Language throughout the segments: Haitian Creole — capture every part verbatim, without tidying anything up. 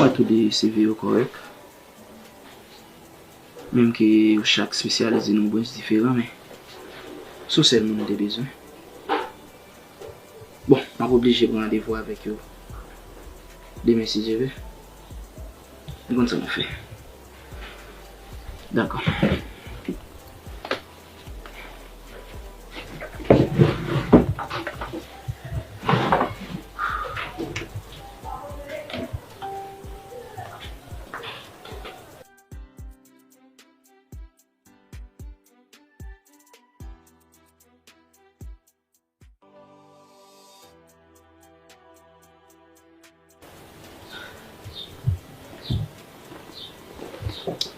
Mwen tou de C V yo kòrèk. Menm ke yo chak espesyalize nan yon branch diferan, men se yon sèl moun m te bezwen. Bon, m ap oblije pran randevou avèk yo demen si Dye vle. Nou konn sa nou fè. Dakò.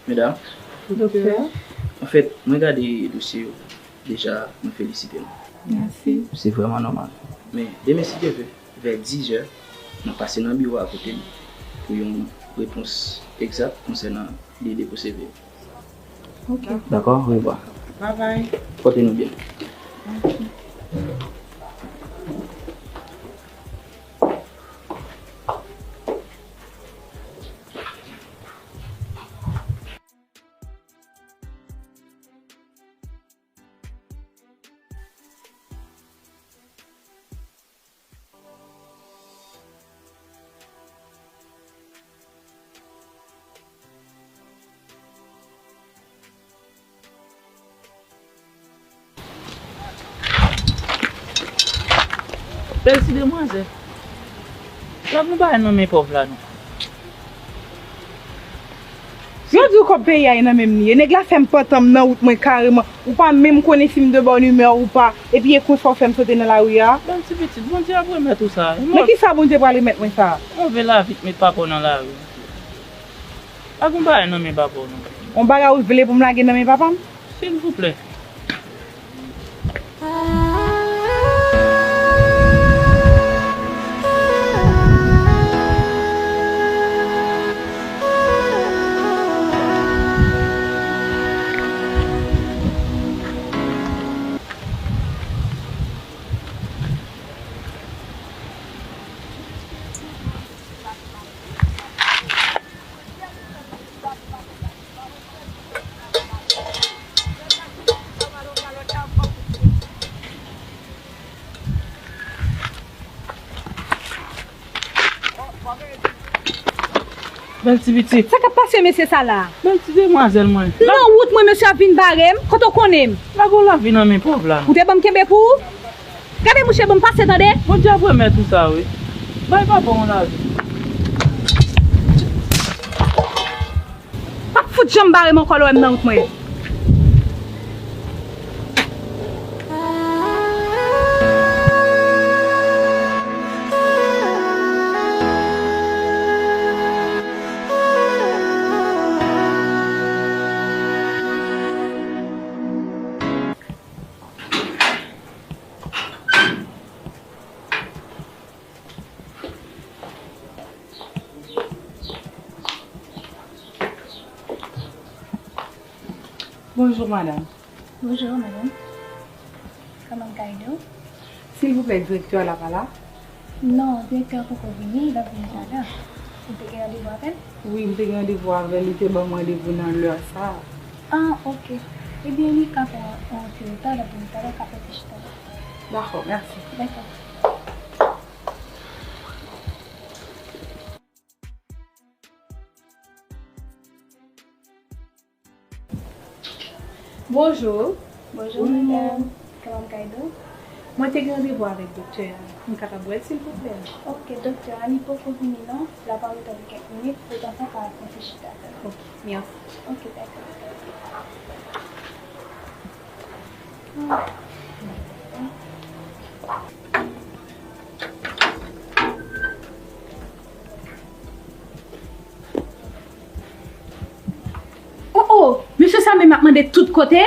Medam. Doktè. Anfèt, mwen gade dosye yo deja, mwen felisite nou. Mèsi. Se vrèman nòmal. Men, demen, si Dye vle, vè diz è, n ap pase nan biwo a kote m pou yon repons egzak konsènan li depo C V yo. Ok. Dakò, orevwa. Bye bye. Pote nou byen. Ok. Bèl ti demwazèl. Lòt nou pa nan men pòv la non. Yo di w kòb peyi a e nan men m li ye. Nèg la fè m pantan m nan wout mwen kareman. Ou pa menm konnen si m de bòn imè ou pa. Epi e konsa w fè m sote nan lari a. Bèl ti pitit, Bondye ap remèt ou sa. Men kisa Bondye pral remèt mwen sa? Move lavi k met papa w nan lari. Pa gen bagay nan men papa w non. On bagay ou vle pou m lage nan men papa m? Silvouplè. Bèl ti pitit. Sa k ap pase mesye sa la? Bèl ti demwazèl mwen. Nan wout mwen, mesye ap vin bare m. Kote w konnen m? Lage w lavi nan men pòv la. Ou te ban m kenbe pou ou? Gade mouche, ban m pase tande. Bondye ap remèt ou sa wi. Bay papa w yon lavi. P ap fout janm bare m ankò lè w wè m nan wout mwen. Bonjou, madanm. Bonjou, madanm. Kòman m ka ede w? Silvouplè, direktè a la pa la? Non, direktè a poko vini, l ap vini talè. Ou te gen randevou avè l? Wi, m te gen randevou avè l, li te ban m randevou nan lè sa a. Ah, ok. Ebyen, li ka fè yon ti reta, l ap vini talè, l ka fè ti chita. Dakò, mèsi. Dakò. Bonjou. Bonjou, madanm. Kòman m ka ede w? Mwen te gen randevou avèk doktè a. M kapab wè l, silvouplè? Ok, doktè a, li poko vini non. L ap annik kèk minit, letan sa, pa konte chita avè l. Ok, mèsi. Ok, dakò. Oh, oh, mesye sa menm ap mande tout kote.